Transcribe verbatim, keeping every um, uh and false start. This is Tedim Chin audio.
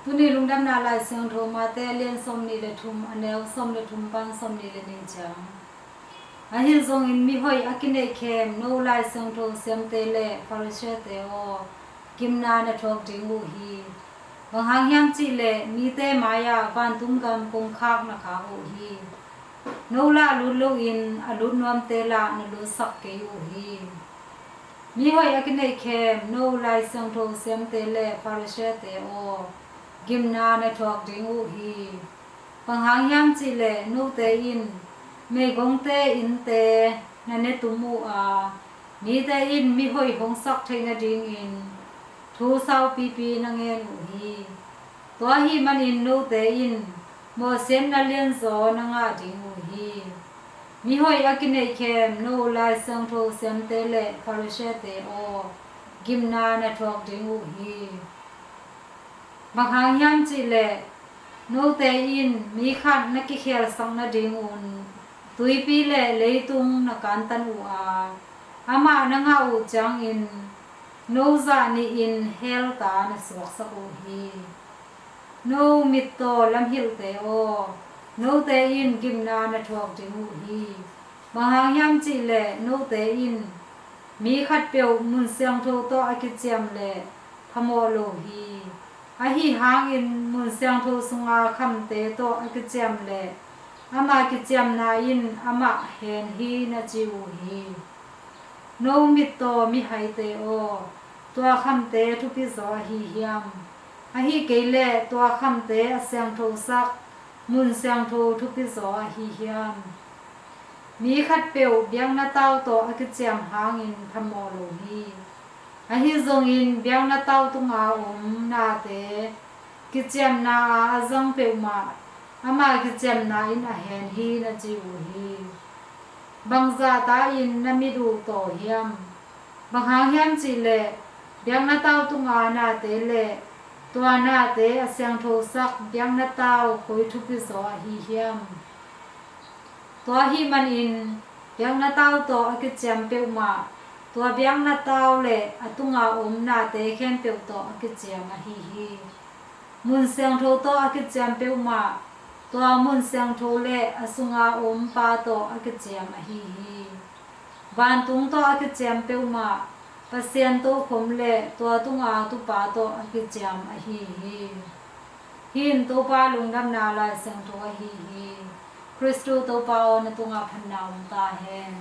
Tuni lungdamna Lai Siangtho Mate a lian sawmnih le thum, a neu sawm le thum pan sawmnih le nih ciang. Ahi zongin mihoih a kineihkhem no Lai Siangtho siamte le Pharisee-te aw, gimna na thuak ding uh hi. Bang hang hiam cihleh mite mai-ah vantung gam kong khak na khak uh hi. No lah lut loin a lut nuamte lah na lutsak kei uh hi. Mihoih a kineihkhem no Lai Siangtho siamte le Pharisee-te aw, gimna na thuak ding uh hi. Bang hang hiam cihleh note in meigongte innte na ne tum uh a, mite in mihoih hong sak theih nadingin thu saupipi na ngen uh hi. Tua ahih manin note in mawhsiatna lianzaw na ngah ding uh hi. Mihoih a kineihkhem no Lai Siangtho siamte le Pharisee-te aw, gimna na thuak ding uh hi. Bang hang hiam cihleh note in mi khat na kikhelsak nadingun tuipi le leitung na kantan uh a, amah na ngah uh ciangin no zah nihin hell ta na suaksak uh hi. No mittaw lamhilhte aw, note in gimna na thuak ding uh hi. Bang hang hiam cihleh note in mi khatpeuh mun siangtho tawh a kiciam leh phamawh lo hi. Ahi hangin mun siangtho sunga khamte tawh a kiciam leh ama kiciamna in amah hen hi na ci uh hi. No mittaw mihaite aw, tua khamte thupizaw ahi hiam? Ahi kei leh tua khamte a siangthosak mun siangtho thupizaw ahi hiam? Mi khatpeuh biakna tau tawh a kiciam hangin phamawh lo hi. Ahi zongin biakna tau tunga om nate kiciamna a a zang peuhmah ama kiciamna in a hen hi na ci uh hi. Bangzah ta in na mit uh taw hiam? Bang hang hiam cihleh biakna tau tunga nate le tua nate a siangthosak biakna tau koi thupizaw ahi hiam? Tua ahih manin biakna tau tawh a kiciam peuhmah tua biakna tau le a tunga om nate khempeuh tawh a kiciam ahi hi. Mun siangtho tawh a kiciam peuhmah tua mun siangtho le a sunga om pa tawh a kiciam ahi hi. Vantung tawh a kiciam peuhmah Pasian tokhom le tua tunga tupa tawh a kiciam ahi hi. Hih in Topa lungdamna Lai Siangtho ahi hi. Khristu Topa aw, na tungah phatna om ta hen.